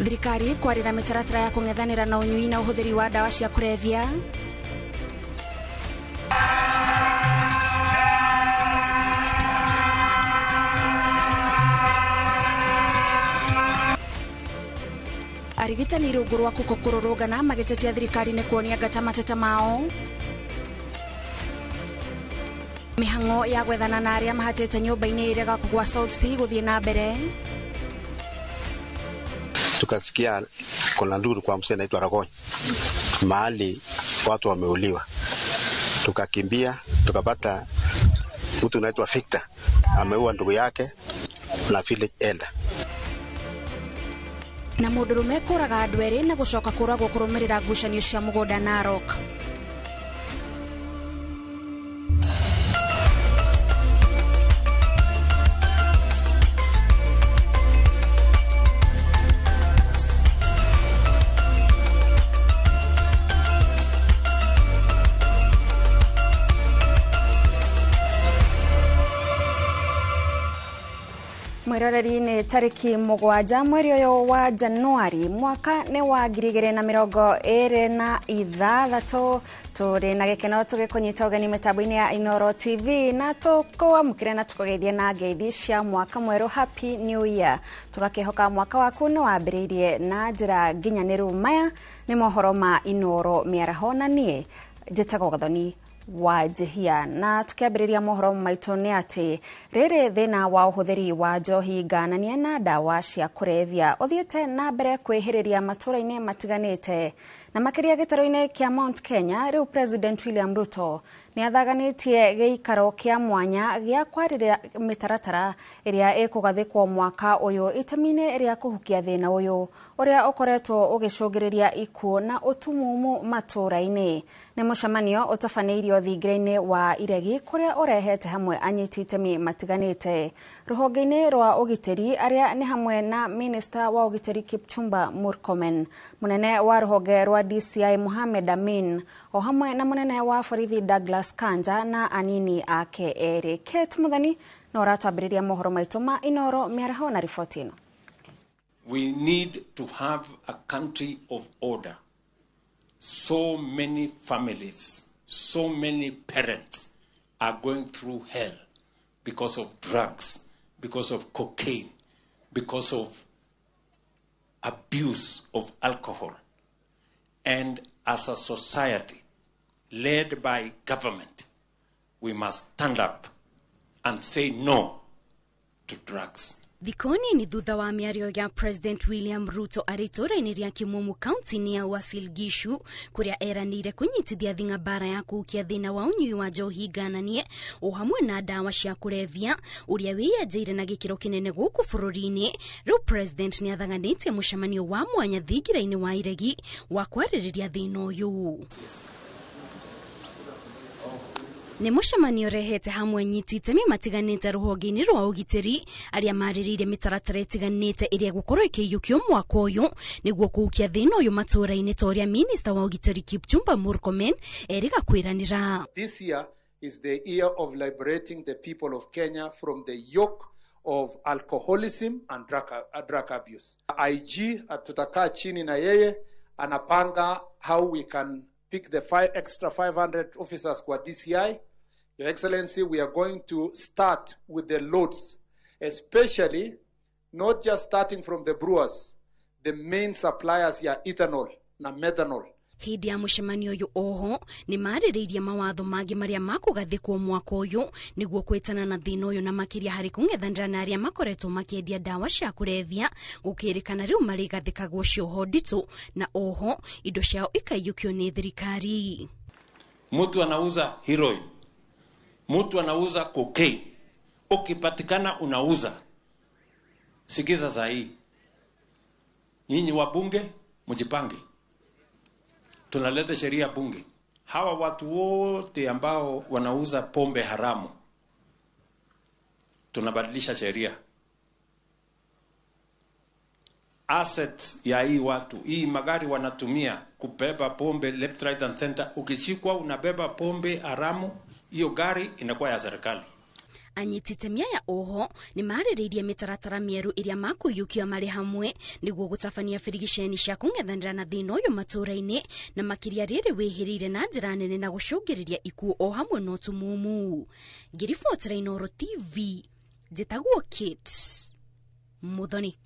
Thirikari kwarĩra mĩtaratara ya kũng'ethanĩra na ũnyui na ũhũthĩri wa ndawa cia kũrebia. Arigitani rungu rwa kuko kũrũrũngana magĩtetia thirikari nĩ kuonia ngata mateta mao. Mĩhang'o ya gwethana na arĩa mahatĩte nyũmba-inĩ ĩrega kũgwa South C gũthiĩ na mbere. Tukasikia kuna nduru kwa mzee anaitwa Ragoi, mahali watu wameuliwa. Tukakimbia tukapata mtu anaitwa Victor ameua ndugu yake na village elder. Na mũndũrũme kũraga andũ erĩ na gũcoka kũragwo kũrũmĩrĩra ngucanio cia mũgũnda Narok. Mwiroreri nĩ tarĩki 7 mweri ũyũ wa Januari mwaka nĩ wa 2026. Tũrĩ na gĩkeno tũgĩkũnyita ũgeni mĩtambo-inĩ ya Inooro TV na tũkũamũkĩre na tũkũgeithie na ngeithi cia mwaka mwerũ, Happy New Year. Tũgakĩhoka mwaka waku nĩ wambĩrĩirie na njĩra nginyanĩru. Maya nĩ mohoro ma Inooro mĩaraho na niĩ njĩtagwo Gathoni wa Njihia. Na tukiambĩrĩria mohoro maitũ nĩ atĩ rĩrĩ thĩna wa ũhũthĩri wa njohi ngananie na ndawa cia kũrebia ũthiĩte na mbere kwĩhĩrĩria matũra-inĩ matiganĩte na makĩria gĩtarũ-inĩ kĩa Mount Kenya. Rĩu President William Ruto nĩ athaganĩtie gĩikaro kĩa mwanya gĩa kwarĩrĩria mĩtaratara ĩrĩa ĩkũgathĩkwo mwaka ũyũ itemi-inĩ rĩa kũhukia thĩna ũyũ ũrĩa ũkoretwo ũgĩcũngĩrĩria ikuũ na ũtumumu matũra-inĩ. Nĩ mũcemanio ũtabanĩirio thingira-inĩ wa Iregi kũrĩa ũrehete hamwe anyiti itemi matiganĩte rũhonge-inĩ rwa ũgitĩri arĩa nĩ hamwe na Minister wa ũgitĩri Kipchumba Murkomen, mũnene wa rũhonge rwa DCI Mohamed Amin, o hamwe na mũnene wa borithi Douglas Kanja na anini ake erĩ. Kate Muthoni no ũratwambĩrĩria mohoro maitũ ma Inooro mĩaraho na riboti ĩno. We need to have a country of order. So many families, so many parents are going through hell because of drugs, because of cocaine, because of abuse of alcohol. And as a society led by government, we must stand up and say no to drugs. Thikoni ni thutha wa mĩario ya President William Ruto arĩ itũũra-inĩ rĩa Kimumu kaunti-inĩ ya Uasin Gishu kũrĩa eranĩire kũnyitithia thing'a mbara ya kũhukia thĩna wa ũnyui wa njohi ngananie o hamwe na ndawa cia kũrebia ũrĩa wĩyenjeire na gĩkĩro kĩnene gũkũ bũrũri-inĩ. Rĩu President nĩ athaganĩtie mũcemanio wa mwanya thingira-inĩ wa Iregi wa kwarĩrĩria thĩna ũyũ. Nĩ mũcemanio ũrehete hamwe nyiti itemi matiganĩte rũhonge-inĩ rwa ũgitĩri arĩa marĩrĩire mĩtaratara ĩtiganĩte ĩrĩa ĩgũkorwo ĩkĩiyũkio mwaka ũyũ nĩguo kũhukia thĩna ũyũ matũũra-inĩ ta ũrĩa Minister wa ũgitĩri Kipchumba Murkomen erĩga kwĩranĩra. This year is the year of liberating the people of Kenya from the yoke of alcoholism and drug abuse. IG tutakaa chini na yeye anapanga how we can pick the extra 500 officers kwa DCI. Your Excellency, we are going to start with the loads, especially not just starting from the brewers, the main suppliers ya ethanol na methanol. Hĩndĩ ya mũcemanio ũyũ oho nĩ marĩrĩirie mawatho mangĩ marĩa makũgathĩkwo mwaka ũyũ nĩguo kwĩtana na thĩna ũyũ na makĩria harĩ kũng'ethanĩra na arĩa makoretwo makĩendia ndawa cia kũrebia gũkĩrĩkana rĩu marĩgathĩkagwo cioho nditũ na oho indo ciao ikaiyũkio nĩ thirikari. Mtu anauza heroin, mtu anauza cocaine, ukipatikana unauza. Sikiza saa hii, nyinyi wabunge mjipange, tunaleta sheria bunge. Hawa watu wote ambao wanauza pombe haramu, tunabadilisha sheria. Assets ya hii watu, hii magari wanatumia kubeba pombe left, right and center. Ukishikwa unabeba pombe haramu, hiyo gari inakuwa ya serikali. Anyiti itemi aya oho nĩ marĩrĩirie mĩtaratara mĩerũ ĩrĩa makũiyũkia marĩ hamwe nĩguo gũtabania birigiceni cia kũng'ethanĩra na thĩna ũyũ matũũra-inĩ, na makĩria rĩrĩ wĩhĩrĩire na njĩra nene na gũcũngĩrĩria ikuũ o hamwe na ũtumumu. Ngĩribotera Inooro TV, njĩtagwo Kate Muthoni.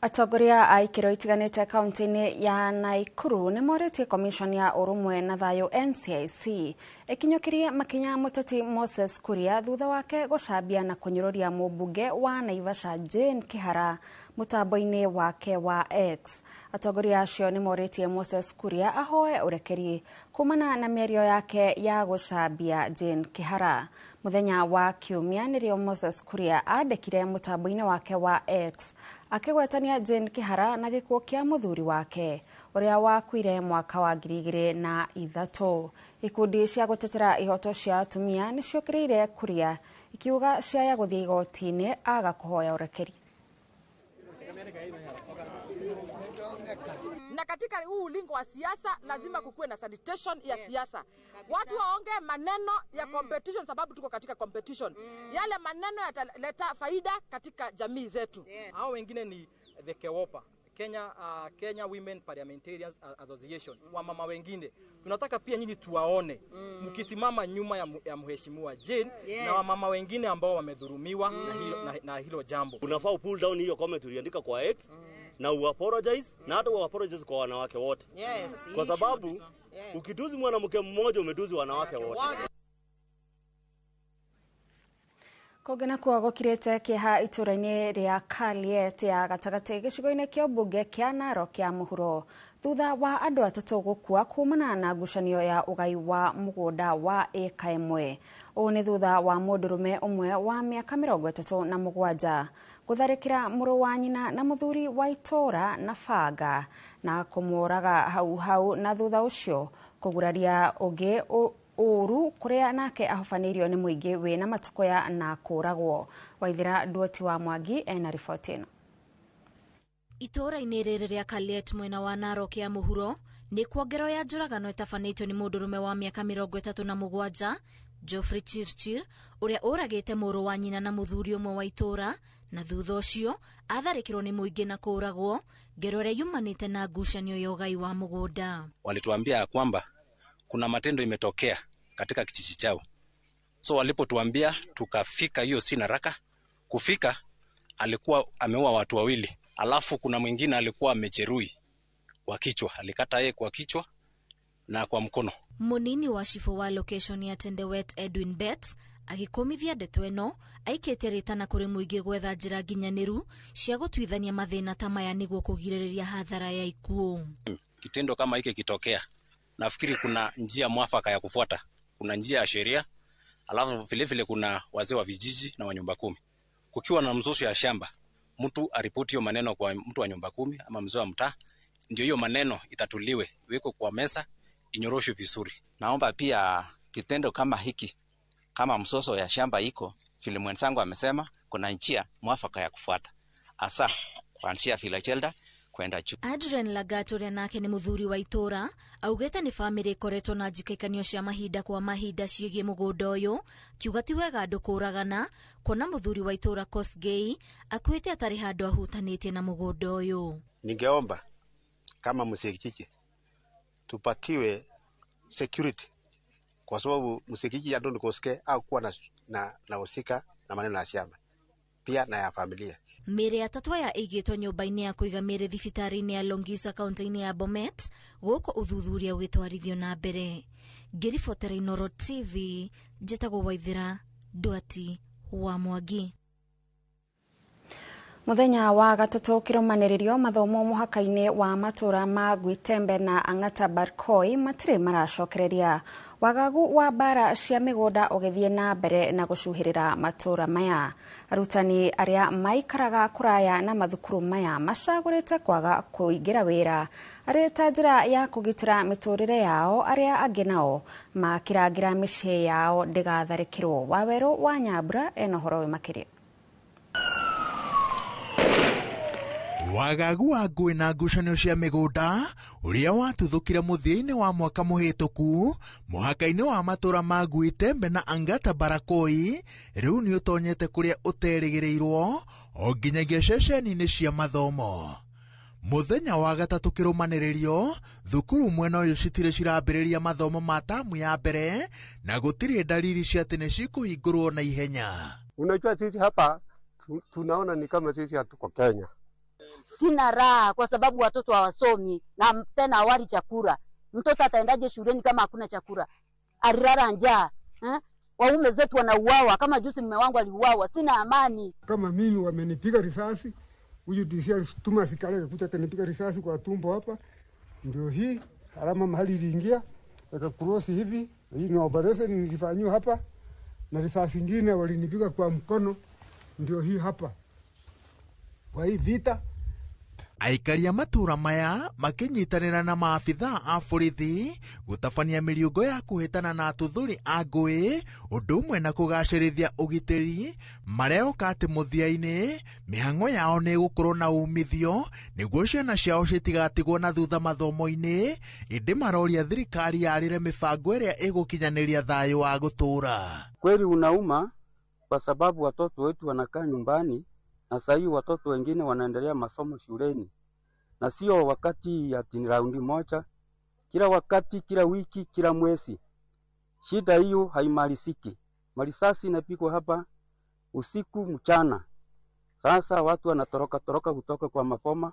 Atongoria a ikĩro itiganĩte kaunti-inĩ ya Naikuru nĩ morĩtie Commission ya Ũrũmwe na Thayũ NCIC ĩkinyũkĩrie makinya mũteti Moses Kuria thutha wake gũcambia na kũnyũrũria mũmbunge wa Naivasha Jane Kihara mũtambo-inĩ wake wa X. Atongoria acio nĩ morĩtie Moses Kuria ahoe ũrekeri kumana na mĩario yake ya gũcambia Jane Kihara. Mũthenya wa Kiumia nĩrĩo Moses Kuria andĩkire mũtambo-inĩ wake wa X akĩgwetania Jane Kihara na gĩkuũ kĩa mũthuri wake ũrĩa wakuire mwaka wa 2003. Ikundi cia gũtetera ihoto cia atumia nĩ ciũkĩrĩire Kuria ikiuga ciaya gũthiĩ igoti-inĩ aga kũhoya ũrekeri. Na katika huu ulingo wa siasa lazima kukuwe na sanitation ya siasa. Watu waonge maneno ya competition sababu tuko katika competition. Yale maneno yataleta faida katika jamii zetu. Hao wengine ni the KEWOPA, Kenya Women Parliamentarians Association. Wamama wengine tunataka pia nyinyi tuwaone mkisimama nyuma ya mheshimiwa Jane na wamama wengine ambao wamedhulumiwa na hilo jambo. Unafaa pull down hiyo comment uliandika kwa X na uapologize, na hata uapologize kwa wanawake wote. Kwa sababu ukituzi mwanamke mmoja umetuzi wanawake wote. Kũngĩ nakuo gũkirĩte kĩeha itũũra-inĩ rĩa Kaliet ya gatagatĩ gĩcigo-inĩ kĩa ũmbunge kĩa Narok ya mũhuro thutha wa andũ atatũ gũkua kumana na ngucanio ya ũgai wa mũgũnda wa ĩka ĩmwe. Ũũ nĩ thutha wa mũndũrũme ũmwe wa mĩaka 37 gũtharĩkĩra mũrũ wa nyina na mũthuri wa itũũra na banga na kũmũraga hau hau, na thutha ũcio kũguraria ũngĩ ũru kũrĩa nake ahobanĩirio nĩ mũingĩ wĩna matũkũya na kũragwo. Waithĩra Nduoti wa Mwangi ena riboti ĩno. Itũũra-inĩ rĩrĩ rĩa Kaliet mwena wa Narok ya mũhuro nĩ kuo ngero ya njũragano ĩtabanĩtio nĩ mũndũrũme wa mĩaka 37 Geoffrey Chirchir ũrĩa ũragĩte mũrũ wa nyina na mũthuri ũmwe wa itũũra, na thutha ũcio atharĩkĩrwo nĩ mũingĩ na kũragwo, ngero ĩrĩa yumanĩte na ngucanio ya ũgai wa mũgũnda. Walituambia kwamba kuna matendo imetokea katika kijiji chao. So walipotuambia tukafika hiyo sina raka. Kufika alikuwa ameua watu wawili. Alafu kuna mwingine alikuwa amejeruhi kwa kichwa, alikata yeye kwa kichwa na kwa mkono. Munini wa cibũ wa location ya Tendewet Edwin Betts agĩkũmithia ndeto ĩno aikĩtie rĩtana kũrĩ mũingĩ gwetha njĩra nginyanĩru cia gũtuithania mathĩna ta maya nĩguo kũgirĩrĩria hathara ya ikuũ. Kitendo kama hiki kitokea, nafikiri kuna njia mwafaka ya kufuata. Kuna njia ya sheria, alafu vile vile kuna wazee wa vijiji na wa nyumba kumi. Kukiwa na mzozo ya shamba, mtu aripoti hiyo maneno kwa mtu wa nyumba kumi ama mzee wa mtaa, ndio hiyo maneno itatuliwe, iwekwe kwa meza, inyoroshwe vizuri. Naomba pia kitendo kama hiki, kama mzozo ya shamba iko, vile mwenzangu amesema, kuna njia mwafaka ya kufuata. Asa kuanzia village elder kwenda juu. Adrian Lagat ũrĩa nake nĩ mũthuri wa itũũra augĩte nĩ bamĩrĩ ĩkoretwo na njikaikanio cia mahinda kwa mahinda ciĩgiĩ mũgũnda ũyũ, kiuga ti wega andũ kũragana kuona mũthuri wa itũũra Kosgei akuĩte atarĩ handũ ahutanĩtie na mũgũnda ũyũ. Ningeomba kama msikiti tupatiwe security, kwa sababu msikiti ya Don Koske au kuwa na husika na maneno ya shamba pia na ya familia. Mĩĩrĩ atatũ aya ĩigĩtwo nyũmba-inĩ ya kũiga mĩĩrĩ thibitarĩ-inĩ ya Longisa kaunti-inĩ ya Bomet gũkũ ũthuthuria ũgĩtwarithio na mbere. Ngĩribotera Inooro TV, njĩtagwo Waithĩra Nduati wa Mwangi. Mũthenya wa gatatũ kĩrũmanĩrĩrio mathomo mũhaka-inĩ wa matũra ma Gwitembe na Ang'ata Barkoi matirĩ maracokereria. Wagagu wa mbara cia mĩgũnda ũgĩthiĩ na mbere na gũcuhĩrĩra matũra maya. Arutani arĩa maikaraga kũraya na mathukuru maya macagũrĩte kwaga kũingĩra wĩra arĩ ta njĩra ya kũgitĩra mĩtũrĩre yao, arĩa angĩ nao makĩrangĩra mĩciĩ yao ndĩgatharĩkĩrwo. Wawerũ wa Nyambura ena ũhoro wĩ makĩria. Wagagu wa ngũĩ na ngucanio cia mĩgũnda ũrĩa watuthũkire mũthia-inĩ wa mwaka mũhĩtũku mũhaka-inĩ wa matũra ma Guitembe na Angata Barakoi rĩu nĩ ũtonyete kũrĩa ũterĩgĩrĩirwo o nginyagia ceceni-inĩ cia mathomo. Mũthenya wa gatatũ kĩrũmanĩrĩrio thukuru mwena ũyũ citirĩ cirambĩrĩria mathomo ma tamu ya mbere na gũtirĩ dalili cia atĩ nĩ cikũhingũrwo na ihenya. Unajua sisi hapa tunaona ni kama sisi hatuko Kenya. Sina raha kwa sababu watoto hawasomi na tena hawali chakula. Mtoto ataendaje shuleni kama hakuna chakula? Alilala njaa. Waume zetu wanauawa, kama juzi mume wangu aliuawa. Sina amani. Kama mimi wamenipiga risasi, huyu DC alituma askari akakuja akanipiga risasi kwa tumbo hapa. Ndio hii alama mahali iliingia, akakrosi hivi. Hii ni operation nilifanywa hapa, na risasi nyingine walinipiga kwa mkono, ndio hii hapa. Kwa hii vita Aikari a matura maya makinyitanĩra na maabithaa a borithi gũtabania mĩriũngũ ya kũhĩtana na atuthũri a ngũĩ ũndũ ũmwe na kũgacĩrithia ũgitĩri marehoka atĩ mũthia-inĩ mĩhang'o yao nĩ ĩgũkorwo na umithio nĩguo ciana ciao citigatigwo na thutha mathomo-inĩ ĩndĩ maroria thirikari yarĩre mĩbango ĩrĩa ĩgũkinyanĩria thayũ wa gũtũũra. Kweli unauma kwa sababu watoto wetu wanakaa nyumbani na sahii watoto wengine wanaendelea masomo shuleni, na sio wakati ati raundi moja, kila wakati, kila wiki, kila mwezi. Shida hiyo haimaliziki. Marisasi inapigwa hapa usiku mchana. Sasa watu wanatoroka toroka kutoka kwa mapoma,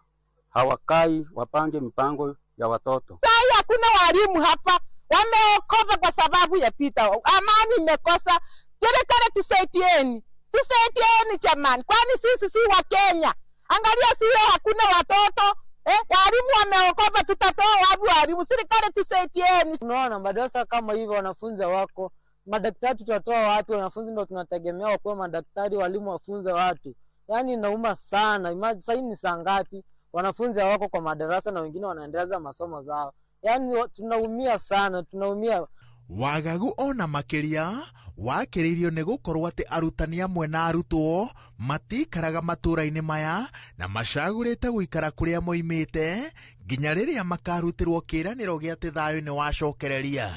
hawakai wapange mipango ya watoto. Sasa hakuna walimu hapa, wameokopa kwa sababu ya pita. Amani imekosa. Serikali tusaidieni. Tusaidieni jamani, kwani sisi si wa Kenya? Angalia shule hakuna watoto, walimu wameokopa, tutatoa wapi walimu? Serikali tusaidieni. Unaona madarasa kama hivyo wanafunzi wako, madaktari tutatoa wapi? Wanafunzi ndio tunategemea wakuwe madaktari, walimu wafunze watu. Yaani inauma sana. Imagine sasa ni saa ngapi wanafunzi hawako kwa madarasa na wengine wanaendeleza masomo zao. Yaani tunaumia sana, tunaumia. Wagagu ona makiria wakĩrĩirio nĩ gũkorwo atĩ arutani amwe na arutwo matikaraga matũra-inĩ maya na macagũrĩte gũikara kũrĩa moimĩte nginya rĩrĩa makarutĩrwo kĩĩranĩro gĩa atĩ thayũ nĩ wacokereria.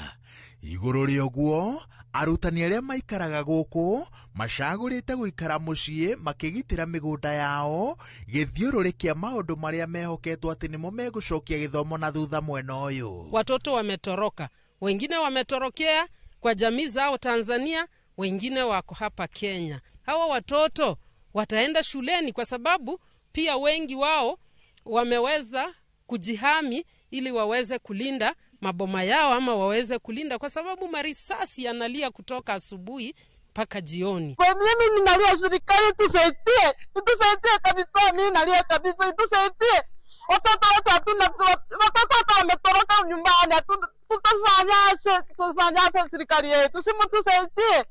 Igũrũ rĩa ũguo arutani arĩa maikaraga gũkũ macagũrĩte gũikara mũciĩ makĩgitĩra mĩgũnda yao gĩthiũrũrĩ kĩa maũndũ marĩa mehoketwo atĩ nĩmo megũcokia gĩthomo na thutha mwena ũyũ. Watoto wametoroka, wengine wametorokea kwa jamii zao Tanzania, wengine wako hapa Kenya. Hawa watoto wataenda shuleni kwa sababu pia wengi wao wameweza kujihami ili waweze kulinda maboma yao ama waweze kulinda, kwa sababu marisasi yanalia kutoka asubuhi mpaka jioni. Kwa mimi ninalia serikali tusaidie, tusaidie kabisa, mimi nalia kabisa, tusaidie. Watoto wetu hatuna, watoto wetu wametoroka nyumbani, tutafanyaje serikali yetu? Si mtusaidie,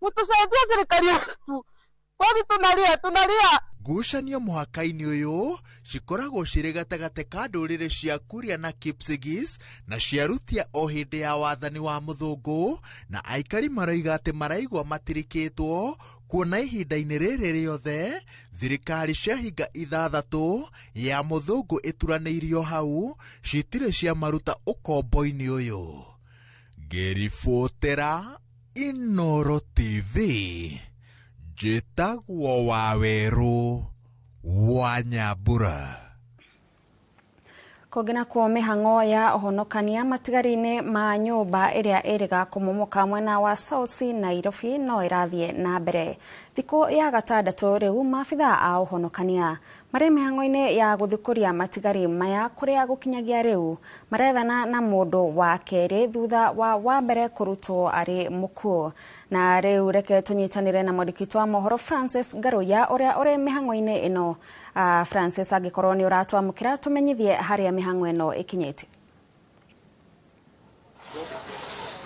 mtusaidie serikali yetu. Kwani tunalia, tunalia. Ngucanio mũhaka-inĩ ũyũ cikoragwo cirĩ gatagatĩ ka ndũrĩrĩ cia Kuria na Kipsigis na ciarutia o hĩndĩ ya wathani wa mũthũngũ, na aikari maroiga atĩ maraigua matirikĩtwo kuona ihinda-inĩ rĩrĩ rĩothe thirikari cia hinga ithathatũ ya mũthũngũ ĩturanĩirio hau citirĩ ciamaruta ũkombo-inĩ ũyũ. Ngĩribotera Inooro TV, njĩtagwo Wawerũ wa Nyambura. Kũngĩ nakuo mĩhang'o ya ũhonokania matigari-inĩ ma nyũmba ĩrĩa ĩrĩga kũmomoka mwena wa South C Nairobi no ĩrathiĩ na mbere. Thikũ ya gatandatũ rĩu maabithaa a ũhonokania marĩ mĩhang'o-inĩ ya gũthikũria matigari maya kũrĩa gũkinyagia rĩu marethana na mũndũ wa kerĩ thutha wa mbere kũrutwo arĩ mũkuũ. Na rĩu reke tũnyitanĩre na mwandĩki wa mohoro Francis Ngaruya ũrĩa ũrĩ mĩhang'o-inĩ ĩno. Francis, angĩkorwo nĩ ũratwamũkĩra tũmenyithie harĩa mĩhang'o ĩno ĩkinyĩte.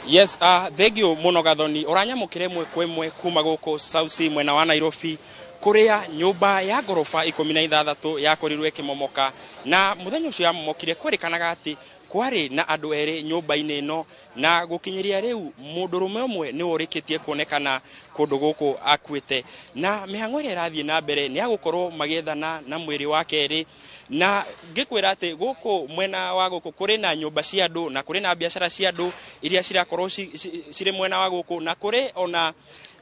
Yes, thank you muno Gathoni. Ũranyamũkĩra ĩmwe kwa ĩmwe kuma gũkũ South C mwena wa Nairobi kũrĩa nyũmba ya ngoroba 16 yakorirwo ĩkĩmomoka, na mũthenya ũcio yamomokire kwerĩkanaga atĩ Kwarĩ na andũ erĩ nyũmba-inĩ ĩno na gũkinyĩria rĩu mũndũrũme ũmwe nĩ ũrĩkĩtie kuonekana kũndũ gũkũ akuĩte. Na mĩhang'o ĩrĩa ĩrathiĩ na mbere nĩ ya gũkorwo magĩethana na mwĩrĩ wa kerĩ, na ngĩkwĩra atĩ gũkũ mwena wa gũkũ kũrĩ na nyũmba cia andũ na kũrĩ na biacara cia andũ iria cirakorwo cirĩ mwena wa gũkũ, na kũrĩ ona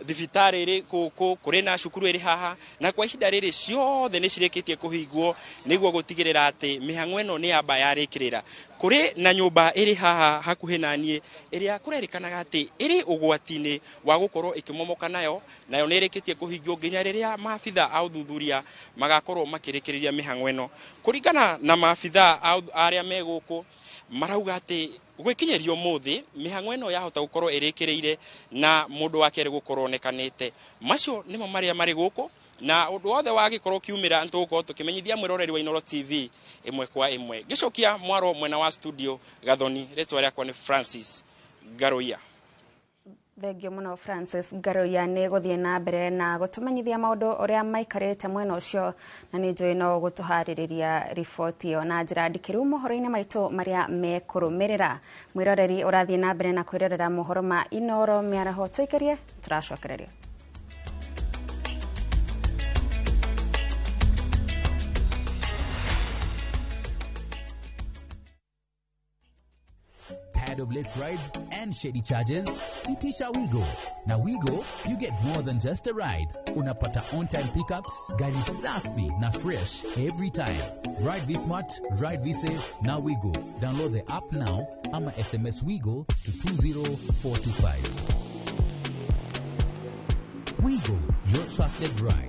thibitarĩ ĩrĩ gũkũ, kũrĩ na cukuru ĩrĩ haha, na kwa ihinda rĩrĩ ciothe nĩ cirĩkĩtie kũhingwo nĩguo gũtigĩrĩra atĩ mĩhang'o ĩno nĩ yamba yarĩkĩrĩra. Kũrĩ na nyũmba ĩrĩ haha hakuhĩ na niĩ ĩrĩa kũrerĩkanaga atĩ ĩrĩ ũgwati-inĩ wa gũkorwo ĩkĩmomoka, nayo nĩ ĩrĩkĩtie kũhingwo nginya rĩrĩa maabitha a ũthuthuria magakorwo makĩrĩkĩrĩria mĩhang'o ĩno. Kũringana na maabitha arĩa me gũkũ marauga atĩ gwĩkinyĩrio ũmũthĩ mĩhang'o ĩno yahota gũkorwo ĩrĩkĩrĩire na mũndũ wa kerĩ gũkorwo onekanĩte. Macio nĩmo marĩa marĩ gũkũ, na ũndũ wothe wagĩkorwo ũkiumĩra nĩtũgũkorwo tũkĩmenyithia mwĩroreri wa Inooro TV ĩmwe kwa ĩmwe. Ngĩcokia mwaro mwena wa studio Gathoni, rĩtwa rĩakwa nĩ Francis Ngaruiya. Thengio muno Francis Ngaruiya nĩ gũthiĩ na mbere na gũtũmenyithia maũndũ ũrĩa maikarĩte mwena ũcio, na nĩ njũĩ no gũtũharĩrĩria riboti ĩyo na njĩra ndikĩru mohoro-inĩ maitũ marĩa mekũrũmĩrĩra. Mwĩroreri ũrathiĩ na mbere na kwĩrorera mohoro ma Inooro mĩaraho, tũikĩrie tũracokereria. Tired of late rides and shady charges? Itisha Wigo. Na Wigo, you get more than just a ride. Unapata on-time pickups, gari safi na fresh every time. Ride V-Smart, ride V-Safe, na Wigo. Download the app now ama SMS Wigo to 20425. Wigo, your trusted ride.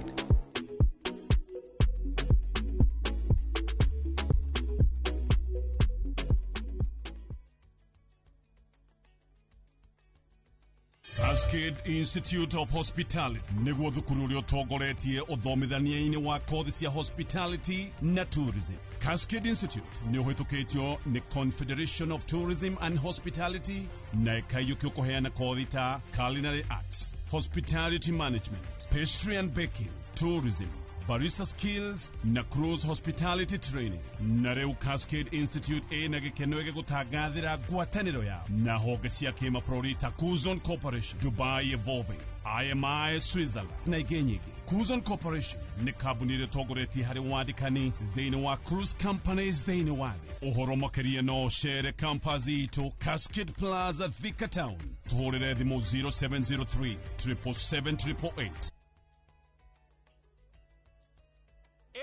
Cascade Institute of Hospitality nĩguo thukuru ũrĩa ũtongoretie ũthomithania-inĩ wa kothi cia hospitality na tourism. Cascade Institute nĩ ũhĩtũkĩtio nĩ Confederation of Tourism and Hospitality na ĩkaiyũkio kũheana kothi ta culinary arts, hospitality management, pastry and baking, tourism, barista skills na cruise hospitality training. Na rĩu Cascade Institute ĩna gĩkeno gĩgũtangathĩra ngwatanĩro yao na honge cia kĩmabũrũri ta Kuzon Corporation, Dubai Evolving, IMI Switzerland na ingĩ nyingĩ. Kuzon Corporation nĩ kambuni ĩrĩa ĩtongoretie harĩ wandĩkani thĩinĩ wa cruise companies thĩinĩ wa thĩ. Ũhoro makĩria no ũcere campus itũ Cascade Plaza, Thika Town. Tũhũrĩre thimũ 0703 777 888.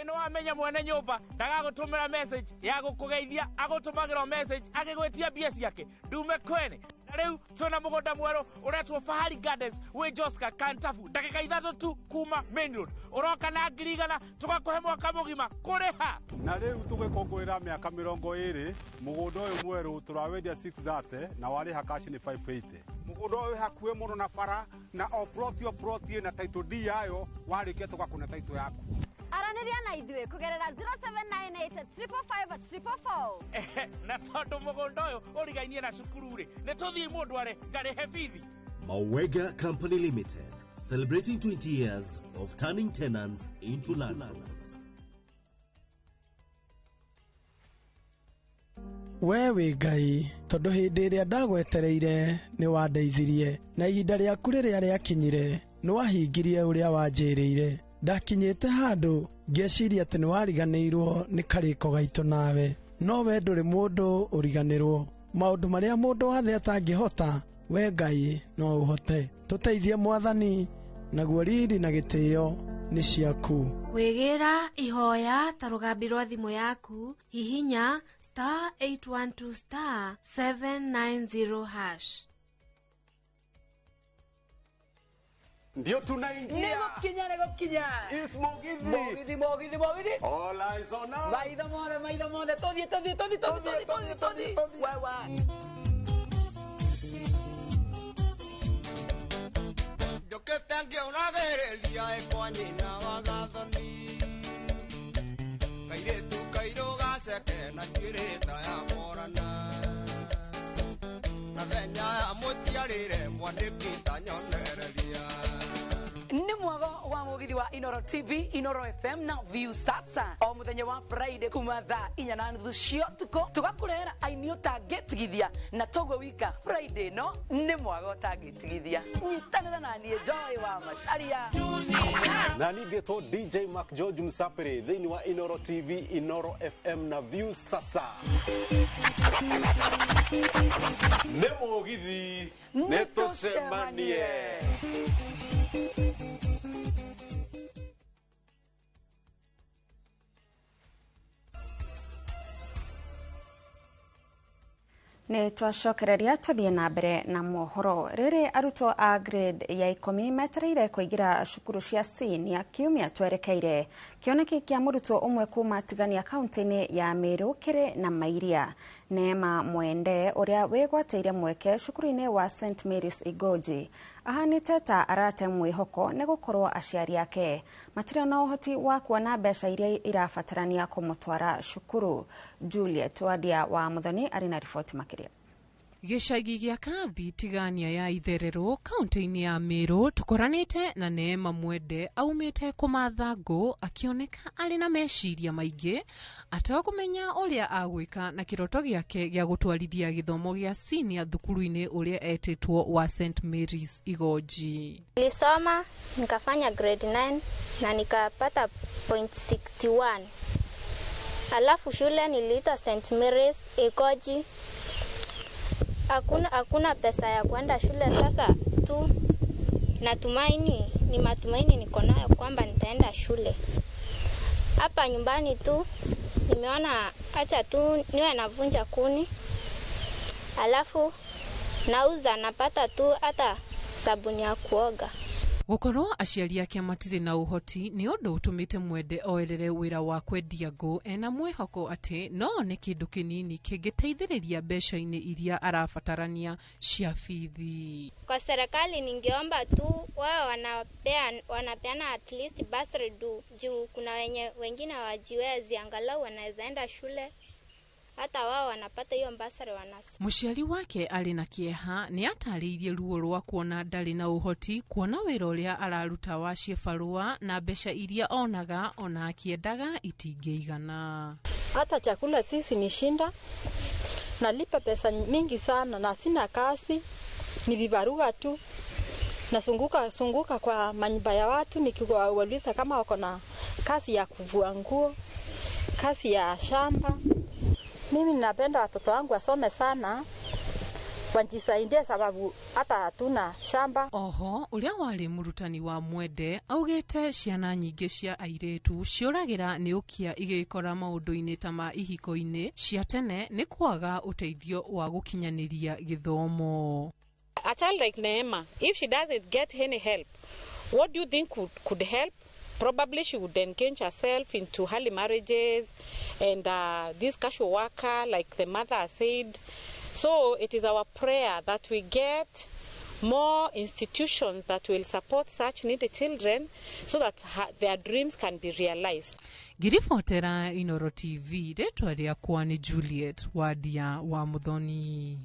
Ĩno wamenya mwene nyũmba ndagagũtũmĩra message ya gũkũgeithia, agũtũmagĩra message agĩgwĩtia mbia ciake ndume kwene. Na rĩu twĩna mũgũnda mwerũ ũretwo Fahari Gardens wĩ Joska Kantafu, ndagĩka 3 tu kuma main road. Ũroka na 100,000 tũgakũhe mwaka mũgima kũrĩha. Na rĩu tũgĩkũngũĩra mĩaka 20 mũgũnda ũyũ mwerũ tũrawendia 630 na warĩha cash nĩ 580. Mũgũnda ũyũ wĩ hakuhĩ mũno na bara na o plot ĩna title deed yayo, warĩkia tũgakũne title yaku. Aranĩria na ithuĩ kũgerera 0798 555 444. Na tondũ mũgũnda ũyũ ũrigainie na cukuru rĩ, nĩ tũthiĩ mũndũ are ngarĩhe bithi. Mawega Company Limited, celebrating 20 years of turning tenants into landlords. We wĩ Ngai, tondũ hĩndĩ ĩrĩa ndagwetereire nĩ wandeithirie, na ihinda rĩaku rĩrĩa rĩakinyire nĩ wahingirie ũrĩa wanjĩrĩire. Ndakinyĩte handũ ngĩciria atĩ nĩ wariganĩirwo nĩ karĩko gaitũ nawe, no we ndũrĩ mũndũ ũriganĩrwo. Maũndũ marĩa mũndũ wa thĩ atangĩhota, we Ngai no ũhote. Tũteithie Mwathani, naguo riri na gĩtĩo nĩ ciaku. Kwĩgĩra ihoya ta rũgambi rwa thimũ yaku, hihinya *812 *790#. Ndio tunaingia. Nĩgũkinya, nĩgũkinya. Is Mugithi. Mugithi, Mugithi, Mugithi. All eyes on us. Maitho mothe, maitho mothe. Tũthiĩ, tũthiĩ, tũthiĩ, tũthiĩ, tũthiĩ, tũthiĩ, tũthiĩ. Wewe. Njũkĩte ngĩũragĩrĩria ĩkwa nyina wa Gathoni. Kairĩtu kairũ gaceke na njuĩrĩ ta ya Morana. Na thenya ya mũciarĩre mwandĩki ta nyonereria. Nĩ mwago wa mũgithi wa Inoro TV, Inoro FM na View Sasa o muthenya wa Friday kuma thaa 4:30 cia ũtukũ, tũgakũrehera aini ũtangĩtigithia na toguo wika Friday no nĩ mwaga ũtangĩtigithia. Nyitanĩra na niĩ Joy wa Macharia na ningĩtwo DJ Mark George Msapere thĩinĩ wa Inoro TV, Inoro FM na View Sasa. Nĩ mũgithi nĩ tũcemanie. Nĩ twacokereria tũthiĩ na mbere na mohoro. Rĩrĩ arutwo a grade ya 10 metereire kũingĩra cukuru cia senior kiumia twerekeire. Kĩoneki kĩa mũrutwo ũmwe kuma Tigania kaunti-inĩ ya Meru kĩrĩ na mairia. Neema Mwende ũrĩa wĩgwatĩire mweke cukuru-inĩ wa St Mary's Igoji ahanĩte ta arate mwĩhoko nĩ gũkorwo aciari ake matirĩ na ũhoti wa kuona mbeca iria irabatarania kũmũtwara cukuru. Juliet Wadia wa Muthoni arĩ na riboti makĩria. Gĩcagi gĩa Kathi Tigania ya Itherero kaunti-inĩ ya Meru tũkoranĩte na Neema Mwende aumĩte kũmatha ngũ akĩoneka arĩ na meciria maingĩ atekũmenya ũrĩa agwĩka na kĩroto gĩake gĩa gũtwarithia gĩthomo gĩa senior thukuru-inĩ ũrĩa etĩtwo wa St Mary's Igoji. Nilisoma nikafanya grade 9 na nikapata 0.61. Alafu shule niliitwa St Mary's Igoji. Hakuna pesa ya kwenda shule, sasa tu natumaini, ni matumaini niko nayo kwamba nitaenda shule. Hapa nyumbani tu nimeona acha tu niwe navunja kuni, alafu nauza napata tu hata sabuni ya kuoga. Gũkorwo aciari ake matirĩ na ũhoti nĩ ũndũ ũtũmĩte Mwende oerere wĩra wa kwendia ngũ ena mwĩhoko atĩ no one kĩndũ kĩnini kĩngĩteithĩrĩria mbeca-inĩ iria arabatarania cia bithi. Kwa serikali ningeomba tu wao wanapeana at least bursary juu kuna wengine hawajiwezi, angalau wanaweza enda shule hata wao wanapata hiyo bursary wanasoma. Mũciari wake arĩ na kĩeha nĩ atarĩirie ruo rwa kuona ndarĩ na ũhoti kuona wĩra ũrĩa araruta wa ciĩbarũa na mbeca iria onaga ona akĩendaga itingĩigana. Hata chakula sisi ni shinda, nalipa pesa mingi sana na sina kazi, ni vibarua tu. Nasunguka sunguka kwa manyumba ya watu nikiwauliza kama wako na kazi ya kuvua nguo, kazi ya shamba. Mimi napenda watoto wangu wasome sana, wajisaidie sababu hata hatuna shamba. Oho, ũrĩa warĩ mũrutani wa Mwende augĩte ciana nyingĩ cia airĩtu ciũragĩra nĩ ũkia igĩkora maũndũ-inĩ ta ma ihiko-inĩ cia tene nĩ kwaga ũteithio wa gũkinyanĩria gĩthomo. A child like Neema, if she doesn't get any help, what do you think could help? Probably she would engage herself into early marriages and this casual worker, like the mother said. So it is our prayer that we get more institutions that will support such needy children so that their dreams can be realized. Ngiribotera Inoro TV, rĩtwa rĩakwa nĩ Juliet Wadia wa Muthoni.